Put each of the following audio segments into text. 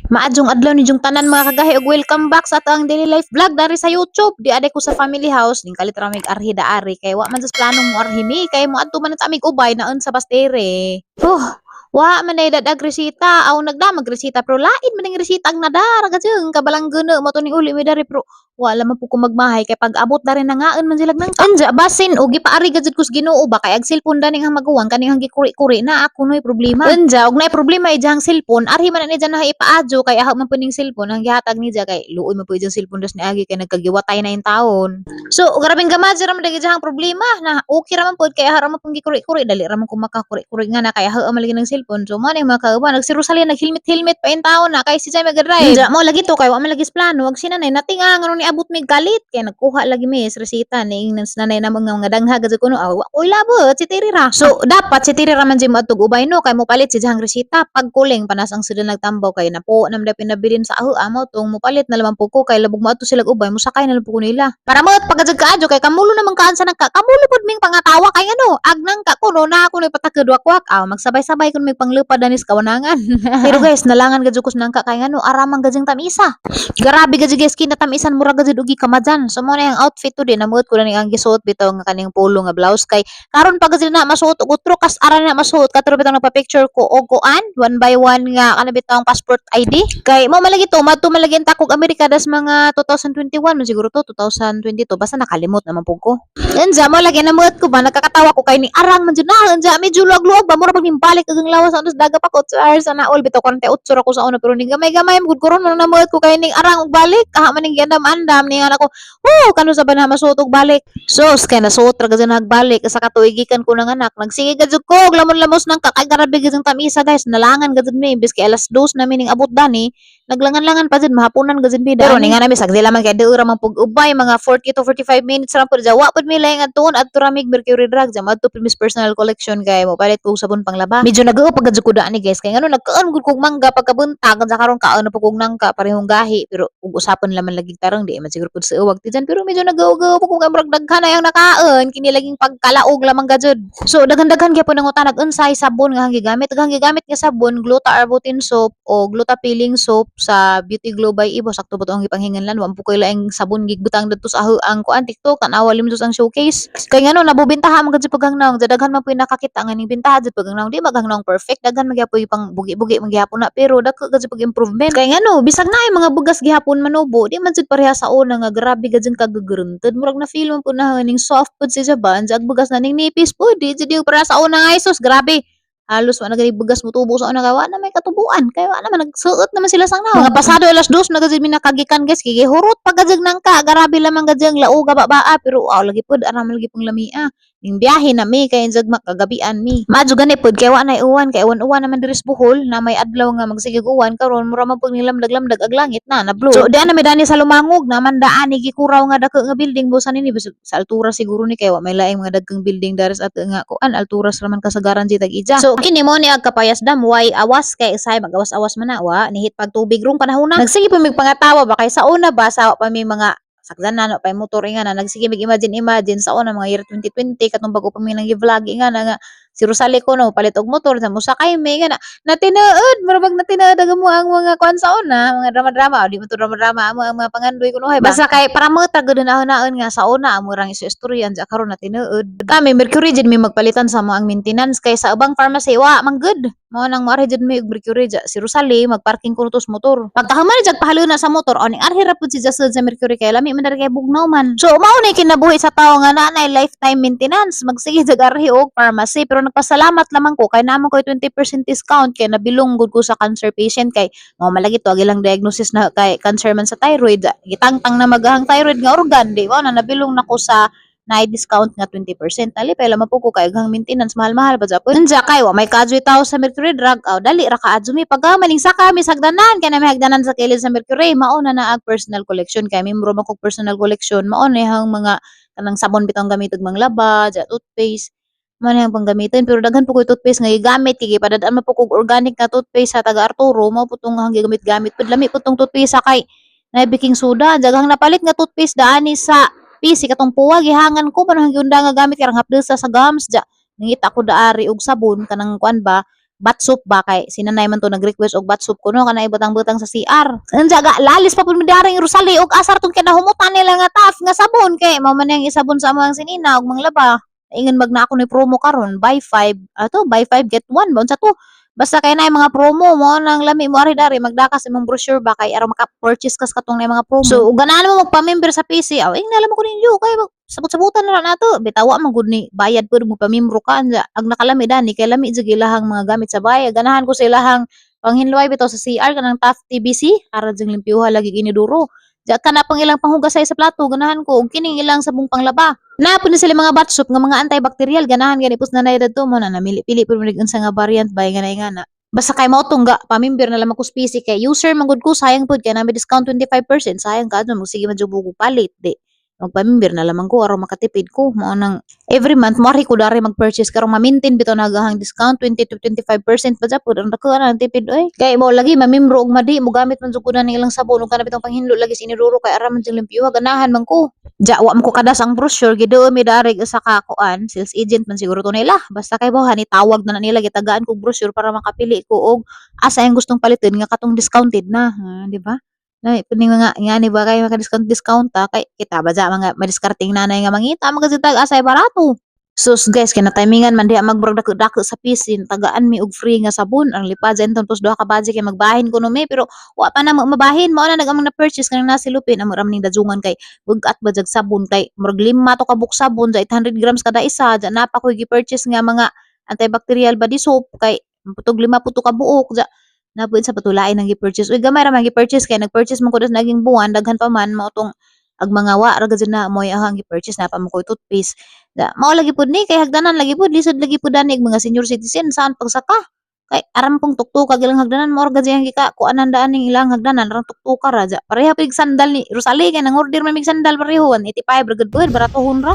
Maadjong adlaw ninyong tanan, mga kagahi, ug welcome back sa atoang daily life vlog dari sa YouTube. Di aday ko sa family house ning kalit ra mig arhi daari kay wa man sa planong mo arhi mi kay moadto man ta amig ubay naon sa Bastere. Oh, wa man ay dadag resita aw nagdamag resita pero lain man ning resita ang nadara gadyeng kabalanggana mo to ning uli mi dari, pero wala man pud ko magmahay kay pag abot dari nangaon man sila nang anja basin og gipaari gajud kus Ginoo ba kay ag cellphone daning ang maguwang kaning ang gikuri-kuri na ako noy problema. Anja og naay problema ijang cellphone, arhi man na niya na ipaadyo kay aho man puning cellphone ang gihatag niya kay luoy man po ijang cellphone das niagi kay nagkagiwatay na yung taon. So grabeng gamay ra man dagi ijang problema na okay ra man pud kay aha ra man pud gikuri-kuri, dali ra man ko makakuri-kuri nga na kay aho man lagi ng cellphone. So mo ni mga kauban, nagsi Rosalia nag-helmet-helmet pa in taon na kay si Jay mag-drive. Anja mo lagi to kay wa man lagi sa plano ag sinanay natinga ngano niabot mig kalit kay nagkuha lagi mi sa resita ning nanay na mga dangha gajud kuno aw wa koy labot si Terry ra. So dapat si Terry ra man jud moadtog ubay no kay mopalit si jang resita pagkuling panas ang sila nagtambaw kay napo nam da pinabilin sa aho amo tong mopalit na lamang po ko kay labog moadto sila ubay mosakay na lang po ko nila. Para mo pagajud kaadyo kay kamulo naman kaan sa nangka kamulo pud ming pangatawa kay ano ag nangka kuno na ako ni patakod wakwak aw magsabay-sabay kun may panglupad danis kawanangan. Pero guys, nalangan gajud ko sa nangka kay ngano aramang gajud tamisa. Grabe gajud guys, kinatamisan mura gajud og kamajan. So mo na yung outfit to din namuot ko na ning ang gisuot bitaw nga kaning polo nga blouse kay karon pa gajud na masuot og utro kas ara na masuot katro bitaw nagpa-picture ko og kuan one by one nga kana bitaw ang passport ID. Kay mo malagi to madto malagi ang takog Amerika das mga 2021 man siguro to, 2022, basta nakalimot naman pud ko. Unja mo lagi namuot ko ba nagkakatawa ko kay ni arang man jud na unja medyo luag-luag ba mura pag ning balik ang lawas sa daga pa ko char sa naol bitaw 48 ra ko sa una pero ning gamay-gamay gud ko ron mo namuot ko kay ning arang og balik kaha man ning giandam-andam ni nga nako oh kano sa ba na masuot og balik. Sus kay nasuot ra gud nagbalik sa katuigikan ko ng anak nagsige gud ko og lamon-lamos nang kakay grabe gud ang tamisa guys, nalangan gud mi imbes kay alas 2 namin ning abot dani, naglangan-langan pa jud mahaponan gud mi pero ni nga nami sagdi lamang kay duura man pug ubay, mga 40 to 45 minutes ra pud. Wa pud mi laing adtuon, adto ra mig Mercury Drug ja madto pud mis personal collection kay mo palit kog sabon panglaba. Medyo nag-uo pag ko dani guys kay ngano nagkaon gud kog mangga pagkabuntag sa karon kaon na pud kog nangka parehong gahi pero ug usapon laman lagi tarong di man siguro pud sa uwag ti dyan pero medyo nag-uo pud kog murag daghan na yang nakaon kini laging pagkalaog lamang gajud. So daghan-daghan gyapon nangutana unsay sabon nga gigamit. Daghang gigamit nga sabon, Gluta Arbutin soap o Gluta peeling soap sa Beauty Glow by Ibo. Sakto ba to ang gipanghinganlan? Wa po koy laing sabon gigbutang didto sa ang kuan TikTok, tan-awa lim ang showcase. Kay ngano nabubintaha man gud sa paghangnaw, daghan man puy nakakita nga ning bintaha jud paghangnaw, di maghangnaw perfect, daghan man gyapon pang bugi-bugi man gihapon na pero dako gud pag improvement. Kay ngano bisag naay mga bugas gihapon manubo, di man jud pareha sa una nga grabe gud kagagrunted. Murag na feel mo pud na ning soft pud siya ba, ag bugas na ning nipis pud, di jud yung pareha sa una nga sus grabe. Halos wa na gani bugas motubo sa una kay wa na may katubuan kay wa naman nagsuot naman sila sang naong. Mga pasado alas 2 na gud mi nakagikan guys kay gihurot pa gud nangka, grabe lamang gud ang laoga ba pero aw lagi pud ara man lagi pong lamia. Ning biyahe na mi kay injag makagabian mi. Madyo gani pud kay wa nay uwan kay uwan-uwan naman diri sa Bohol na may adlaw nga magsigig uwan karon mura man pud nilamdag-lamdag ag langit na na blue. So di na mi dani sa Lumangog naman daan ni gikuraw nga dako nga building busan nini sa altura siguro ni kay wa may laing mga dagkang building dari sa ato nga kuan alturas raman kasagaran di tag-ija. So kini mo ni ag Kapayas Dam way awas kay usay magawas-awas man na wa nihit pag tubig rong panahon na. Nagsige pa mig pangatawa ba kay sa una ba sa pa mi mga sakdan na no pa motor nga na nagsige mig imagine imagine sa una mga year 2020 katong bago pa mi nang vlog nga na nga si Rosalie ko no palit og motor sa mosakay mi nga na natinood murag natinood ang mo ang mga kuan sa una mga drama-drama o di mo to drama-drama amo ang mga pangandoy kuno hay basta kay para mo tagod na nga sa una amo rang isu istorya anja karon natinood kami. Mercury jud mi magpalitan sa mo ang maintenance kay sa ubang pharmacy wa man good mo nang moarhi jud mi og Mercury ja. Si Rosalie magparking kuno tos motor pagkahuman jag pahaluna sa motor o ning arhi ra pud si Jasud sa Mercury kay lami man diri kay bugnaw man. So mao ni kinabuhi sa tawo nga naanay lifetime maintenance, magsige jag arhi og pharmacy pero nagpasalamat lamang ko kay naman koy 20% discount kay nabilong gud ko sa cancer patient kay mao malagi to ang ilang diagnosis na kay cancer man sa thyroid, gitangtang na magahang thyroid nga organ di ba na nabilong nako sa na discount nga 20%. Nalipay lamang po ko kay aghang maintenance mahal-mahal pa japon. Unja kay wa may kaadyoy tawo sa Mercury Drug aw dali ra kaadyo mi pagka maning saka mi sagdanan kay na may hagdanan sa kilid sa Mercury mao na na ag personal collection kay membro man kog personal collection mao na yang mga kanang sabon bitong gamiton manglaba, ja toothpaste mao na yang panggamiton pero daghan po koy toothpaste nga gigamit kay gipadad-an man po kog organic nga toothpaste sa taga Arturo mao po tong ang gigamit-gamit pud lami po tong toothpaste sa kay na baking soda daghang napalit nga toothpaste daani sa PC katong puwa gihangan ko panahon giunda nga gamit karang hapdesa sa gums ja. Nangita ko daari og sabon kanang kuan ba. Bath soap ba kay sinanay man to nag-request og bath soap kuno kana ibutang-butang sa CR. Unsa ga lalis pa pud mi daring Rosalie og asar tong kinahumutan nila nga Taft nga sabon kay mao man yang isabon sa among sinina og manglaba. Ingon mag na ako ni promo karon, buy 5 ato, buy 5 get 1 ba, unsa to? Basta kay naay mga promo mo nang lami mo ari dari magdakas imong brochure ba kay aron maka-purchase kas katong naay mga promo. So ug ganahan mo magpa-member sa PC, aw ing nala mo ko ninyo kay sabot-sabutan na lang nato. Bitawa man gud ni bayad pud mo pamembro ka anja. Ag nakalami dani kay lami jud ilahang mga gamit sa bahay. Ganahan ko sa ilahang panghinlway bitaw sa CR kanang Taft TBC ara jung limpyuha lagi iniduro. Ja kana pang ilang panghugas sa plato ganahan ko og kining ilang sabong panglaba. Naa pud ni sila mga bath soap nga mga antibacterial, ganahan gani pus nanay dadto mo na namili-pili pud mo unsa nga variant bay nga nga na. Basta kay mao tong ga pamember na lamang ko sa PC kay user man gud ko, sayang pud kay nami discount 25%, sayang ka mo sige man jud ko palit di. Magpamember na lamang ko aron makatipid ko mao nang every month mo ko dari mag-purchase karong ma-maintain bitaw nagahang discount 20 to 25% pa japod ang dako na tipid oy. Kay mo lagi mamembro og madi mo gamit man jud ko na ning ilang sabon ug kana bitong panghinlo lagi sa inidoro kay ara man jud limpyuha, ganahan man ko. Ja wa man ko kadas ang brochure, giduol mi dari usa ka kuan, sales agent man siguro to nila. Basta kay bawo ni tawag na na nila, gitagaan ko brochure para makapili ko og asa ang gustong paliton nga katong discounted na, ah, di ba? Nay kuning mga ingani ba kay maka discount discount ta kay kita ba ja mga madiskarteng nanay nga mangita man kasi tag asay barato. Sus guys, kay na-timingan man diha magmurag dako-dako sa PC, tagaan mi og free nga sabon. Ang lipad sa enton plus duha ka budget kay magbahin kuno mi pero wa pa na mo mabahin mao na nag-among na purchase kanang nasi lupin amo ra man ning dajungan kay bug-at ba jag sabon kay murag lima to ka buok sabon ja 800 grams kada isa ja napa koy gi-purchase nga mga antibacterial body soap kay putog lima puto ka buok ja napuin sa patulain ang gi-purchase. Uy, gamay ra man gi-purchase kay nag-purchase man ko das naging buwan, daghan pa man mao tong ag mga wa ra gud na moy ahang gi-purchase na pa mo koy toothpaste. Da, mao lagi pud ni kay hagdanan lagi pud lisod lagi pud ani mga senior citizen saan pagsaka. Kay aram pong tuktuka ilang hagdanan mao ra gud siyang gika kuanan daan ning ilang hagdanan arang tuktuka ra ja. Pareha pig sandal ni Rosalie kay nang order man mig sandal pareho 185 ra gud pud baratohon ra.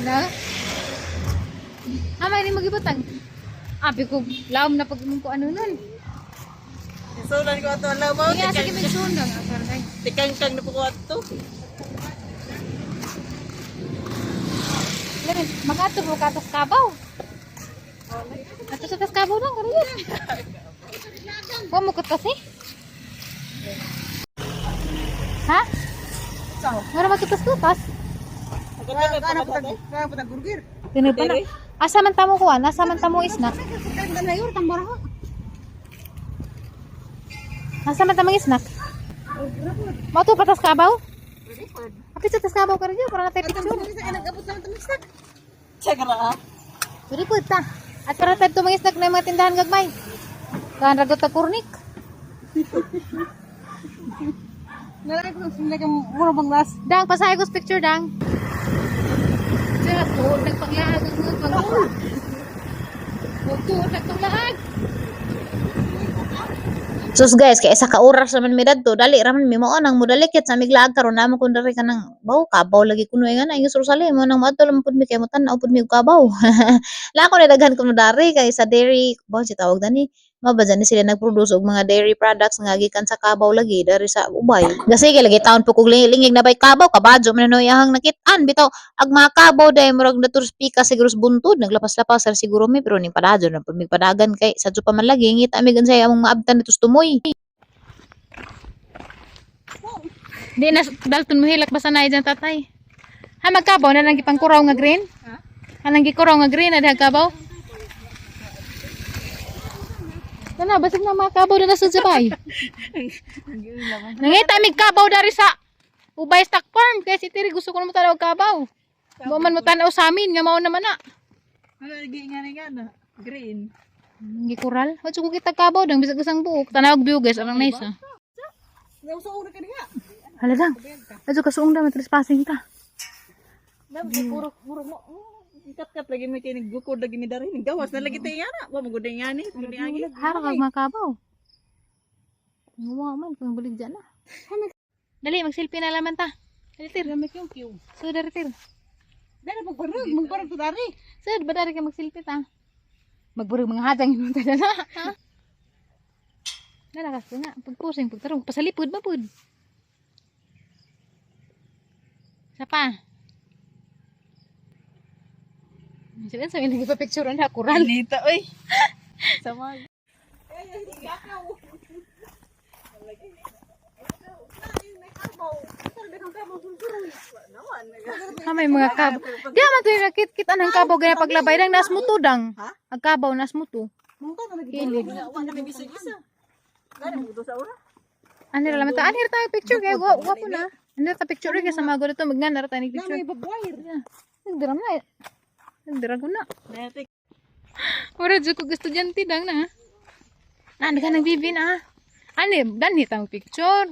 Na? Ah, may mo gibutang. Abi ko laom na pag mong ko ano nun. Isulan ko ato alam mo. Iya, sige may sundan. Ah, Tikangkang na po ko ato. Lamin, makato mo katos kabaw. Ato sa tas kabaw lang, kariyan. Wa mo kasi? Ha? Wala magkitas-kutas. Tinay pa na. Asa man tamo kuan? Asa man tamo isnak? Asa man tamo isnak? Mao to patas kabaw? Apit sa tas kabaw ka rin para natay picture. Chagara. Pwede po ta. At para tayo tumangis na mga tindahan gagmay. Kan ragot ta kurnik. Dang, pasahay ko sa picture, Dang. Siya, tuod nagpanglaag ang mga pangul. Tuod nagpanglaag. Sus guys, kay isa ka oras naman mi dadto, dali ra man mi mao nang modalikit sa miglaag karon namo kun diri kanang baw kabaw lagi kuno nga na ingon sa Rosalie mo nang moadto lang pud mi kay motan-aw pud mi og kabaw. La ko ni daghan kuno dari kay sa dairy ba si tawag dani mao ba dyan ni sila nag-produce og mga dairy products nga gikan sa kabaw lagi dari sa ubay. Gasige lagi taon po kog lingig na bay kabaw kabadyo man no iyahang nakit-an bitaw ag mga kabaw day murag natur pika siguro sa buntod naglapas-lapas ra siguro mi pero ning padadyo na pud mig padagan kay sadto pa man lagi ngita mi unsay among maabtan dito sa tumoy. Di na Dalton mo hilak basta na dyan tatay. Ha magkabaw na lang gipangkuraw nga green? Ha lang gikuraw nga green na diha kabaw? Nana, basig na mga kabaw na nasa sabay. Nangita mig kabaw dari sa Ubay Stock Farm kay si Tiri gusto ko na mo tanaw kabaw. Mo man mo tanaw sa amin nga mao naman na. Lagi nga nga na. Green. Gikural. Wa ko kita kabaw dang bisag isang buok. Tanaw view guys, ang nice ah. Hala dang. Adyo kasuong da matrespassing ta. Puro puro mo. Kat-kat lagi may kinig gukod lagi mi dari gawas na lagi tayo nga na. Wa mo gud nga ni. Hara kag makabaw. Nguwa man kung bulig dyan na. Dali, mag-selfie na laman ta. Dali, tir. So, dari, tir. Dali magparug, magparug to dari. Sir, ba dari ka mag-selfie ta? Magburog mga hadang inunta na na. Ha? Nalakas ka nga. Pagpusing, pagtarong. Pasalipod ba pud? Isa pa. Sila sa lagi pa picture na kural. Nita oy. Sa mga Ha, may mga kabaw. Di man to yung nakit-kit anang kabaw gaya paglabay dang nas muto dang. Ha? Ang kabaw nas muto. Kilid. Wala may bisag isa. Gani mo sa ura. Ano ra ta? Ano ra tayo picture kay gwapo na. Ano ta picture kay sa mga dito magnan ra tayo ni picture. May babwire. Nagdram na. Eh. Nagdragon na. Netik. Ora jud ko gusto diyan tidang na. Na ka nang bibi na. Ani danhi tang picture.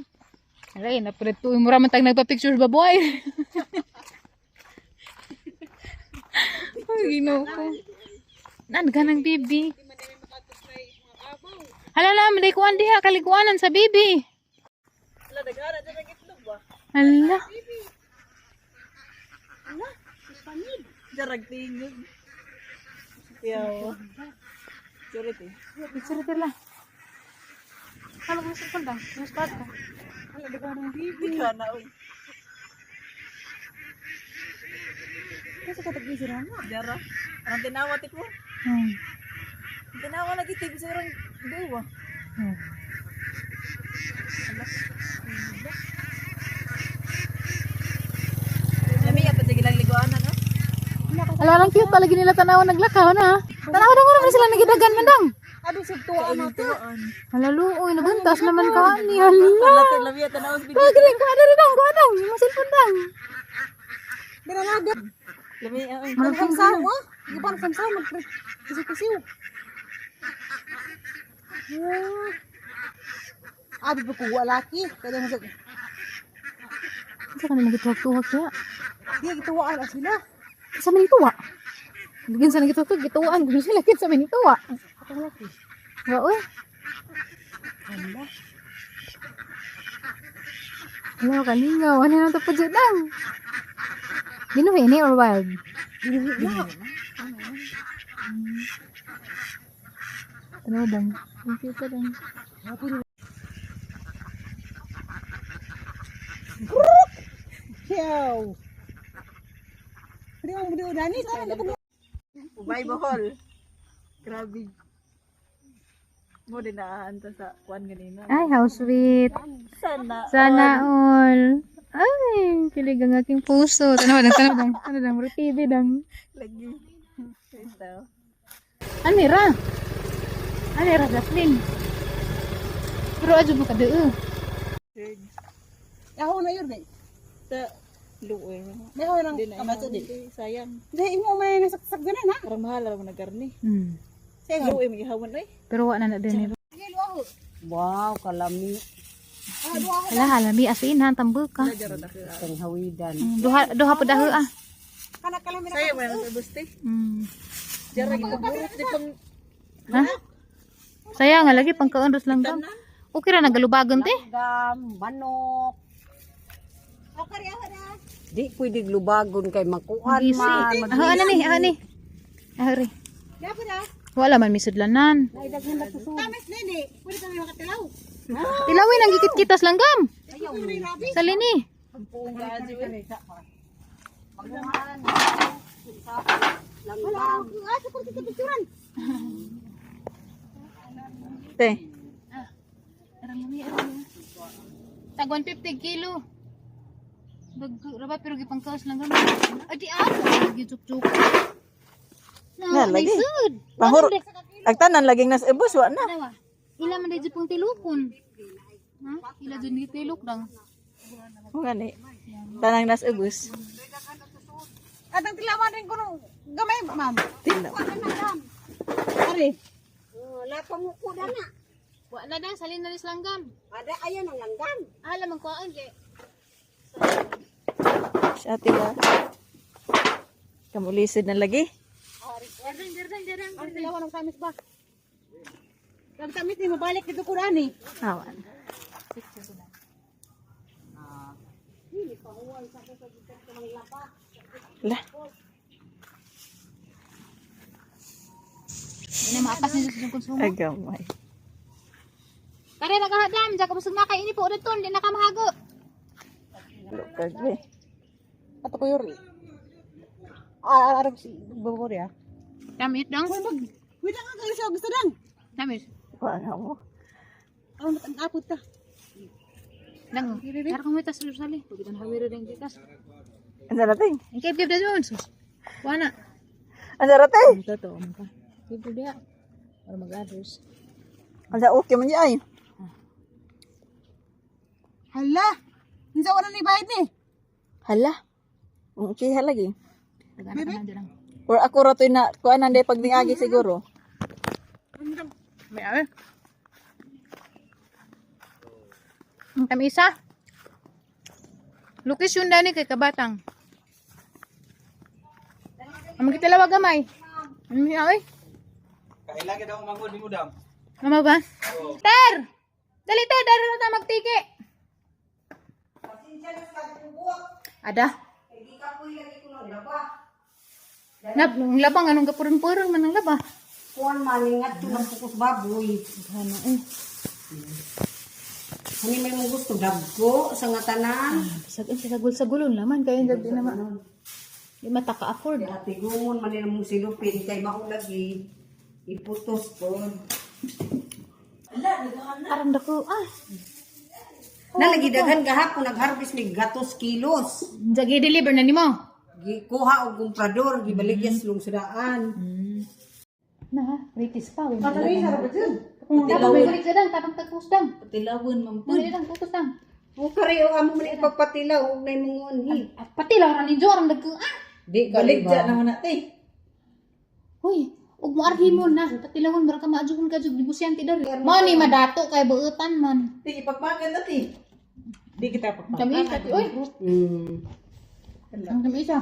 Aray na pud to mura man tag nagpa-picture ba boy. Ay, Ginoo ko. Nan ka ng bibi. Hala na, malikuan diha, kaliguanan sa bibi. Ala dagara dyan ang itlog ba? Hala. Jarag tingog. Yaw. Churit eh. Picture ito lang. Ano ko sa kundang? Mas bata. Wala di ko ng bibi. Di ka na oy. Kasi katag sila na. Jara. Anong tinawa ti ko? Ang tinawa lagi ti bisa orang duwa. Lami ya pa gilang liguanan ah. Ala lang cute palagi nila tanawa naglakaw na. Tanawa na naman sila nagidagan man dang. Abi sugtuan na to. Hala luoy nabuntas naman ka ni hala. Wala lami ya tanawa sa video. Lagi ko ada rin dang, ko dang, mo cellphone dang. Dara. Lami ah. Oy. Ano kang sawa? Di ba kang sawa mag kusiw. Abi ba ko wala ki? Kada mo sa Sa kanila nagituwag-tuwag siya. di gituwaan na sila. Sa man ituwa. Bigyan sa nagituwag gituwaan ko sila kinsa man ituwa. Atong laki. Wa oy. Hala. Hala kalingaw, ano na to pa dyan dang. Ginuhi ni or wild? Dili na. Tanawa dang. Ang cute pa dang. Ciao. Di mo mo dani sa ano Ubay Bohol. Grabe. Mo din naanta sa kuan ganina. Ay, how sweet. Sana. Sana all. Ay, kilig ang aking puso. Tanawa dang, tanawa dang. Tanawa dang, mura TV dang. Lagi. Ito. Ano ra? Ano ra, Jocelyn? Pero adyo mo ka doo. Yaho na yun eh. Ta luoy. May ho nang Di na kamato di. di. Sayang. Di imo may nasaksak ganan ha. Para mahal ra mo na karne. Sige. Luoy magihawon oy. Pero wa na na din. Wow, kalami. Hala, halami asin ha, tambuk ka. Kang hawidan. Duha, duha po daho ah. Kana kalami na. Sayang mo na sa buste. Jara gikaburot di pang Ha? Sayang nga lagi pangkaundos lang gam. Okay ra nagalubagon te. Gam, manok. Okay, aho na. Di pwede lubagon kay makuan Mag-isi. man. Aho ano ni, aho ni. Aho ri. Dapo na. Wala man misudlanan. Naidaghan na tusod. Tamis nini. Pwede kami makatilaw. Tilawin ang gikit-kitas lang gam. Salini. Wala ah, sa kursi sa picturean. Te. Tag 150 kilo. Dag raba pero gipangkaos lang gam. Adi ako gijuk-juk. Na, Na, lagi. lisod. Pahur. Agtanan laging nas ubos wa na. Dawa. Ila man dai pong tilukon. Ha? Ila jud ni tilok dang. Mo gani. Tanang nas ubos. At ang tilawan rin ko nung gamay, ma'am. Tilaw. Ari. Wala pang uko na na. Wa na dang salin na lis langgam. Ada ayan ang langgam. Ala man kuan kay Sa ate ba? Kamulisod na lagi. Ang tilawan ng tamis ba? Ang tamis ni mabalik dito ko eh. Awan. La. Di na maapas ni Diyos yung konsumo. Agamay. Kare nagahadam, ja kabusog na kay ini po dito, di na ka mahago. Lukag be. Ato ko yun. Ah, arab si babor ya. Damit dang. Uy, mag Wala ka kalisod gusto dang. Namis. Wala mo. Aron matang-apod ta. Nang, tara kong mitas Rosali. Pagkitan hawiro din gikas. Ang darating. Ang kib kib dayon sus. Wala. Ang darating. Ang totoo man ka. Kib kib diha. Para mag-others. Ang sa okay man niya ay. Hala. Unsa wala ni bayad ni? Hala. Okay lagi. Nagana ka na dyan. Or ako ra to'y na kuan nanday pag niagi siguro. May awe. Ang tamisa. Lokasyon dani kay Kabatang. Ang magkitalawa gamay. Ano niya oy? Kailangan daw manghod ni Mudam. Mama ba? Ter! Dali ter, dali na ta magtiki. Ada. Nab, ang labang anong kapuron-puron man ang laba. Kuan maningat to ng pukos baboy. Ano eh. Hani may mong gusto dagko sa nga tanan. Sa sagol-sagulon naman kayo hindi na ma. Di mata ka afford. Ate gumon man nila mong silupin kay mao lagi iputos ko. Aram dako ah. Na lagi daghan gahapon nagharvest mig gatos kilos. Jagi deliver na nimo. Gikuha og komprador gibaligya sa lungsodaan. Na, ratis pa. Patay sa ba dyan? Tapang may balik dang, tapang tagpus dang. Tilawon man. Dali dang, tutos dang. O kare o amo man ipagpatilaw og nay mongonhi. At pati lang ran ninyo aram dagko ah. Di ka Balik ba? dyan naman natin. Hoy, ug mo arhimon na, patilawon mura ka maadjukon ka jud negosyante dari. Mao ni madato kay buutan man. Ti ipagpakan na ti. Di kita pagpa. Kami isa ti oy. Ang kami isa.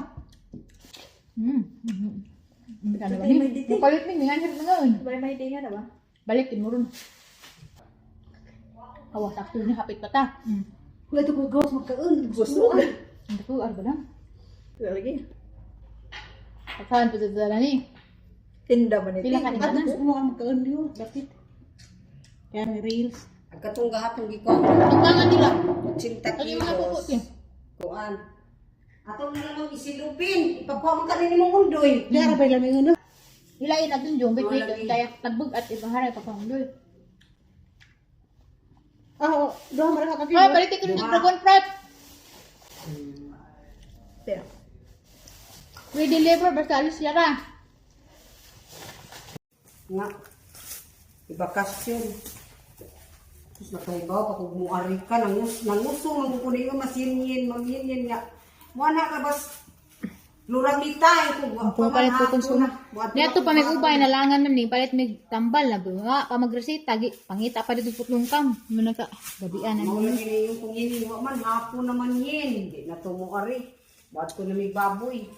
Palit ni nganhir na ngayon. May may tinga na ba? Balik din mo ron. Awa, sakto ni hapit pa ta. Wala to ko gawas magkaon. Gusto. Ang dako arba lang. Lagi. Pagkaan pa sa dala ni. Tinda man iti. Pila ka ni Ato tanan? gusto mo ka magkaon diyo. Dapit. Kaya may reels. Ang katong gahapon gikuha Tungkangan nila. 80 Ang mga pupo kilos. ti. Kuan. Ato na lang isilupin. Ipakuha man kanini mong undoy. Di ara pa ilamig ano. Ilain natin yung wait wait kaya tagbog at ibang haray pa panguloy. Ah, oh, duha man ka Ay, balik ko ng dragon fruit. We deliver basta alis siya ka. Nga. Ibakasyon. Tapos nakahibaw pa kung muari ka, nanguso, mangkukunin ko, mas yin mamyin nga. Wala ka bas, luramita, eh, kung wa Kung pa man palit ko hapon konsumo. na. Wa Niya to pa may ubay nalangan man ni palit may tambal na bunga pa magreseta gi pangita pa dito putlong kam mo na ka gabian na Mao ni. lagi na yung kung yin, wa man, hapon naman yin. Di na to muari. Wat ko na may baboy.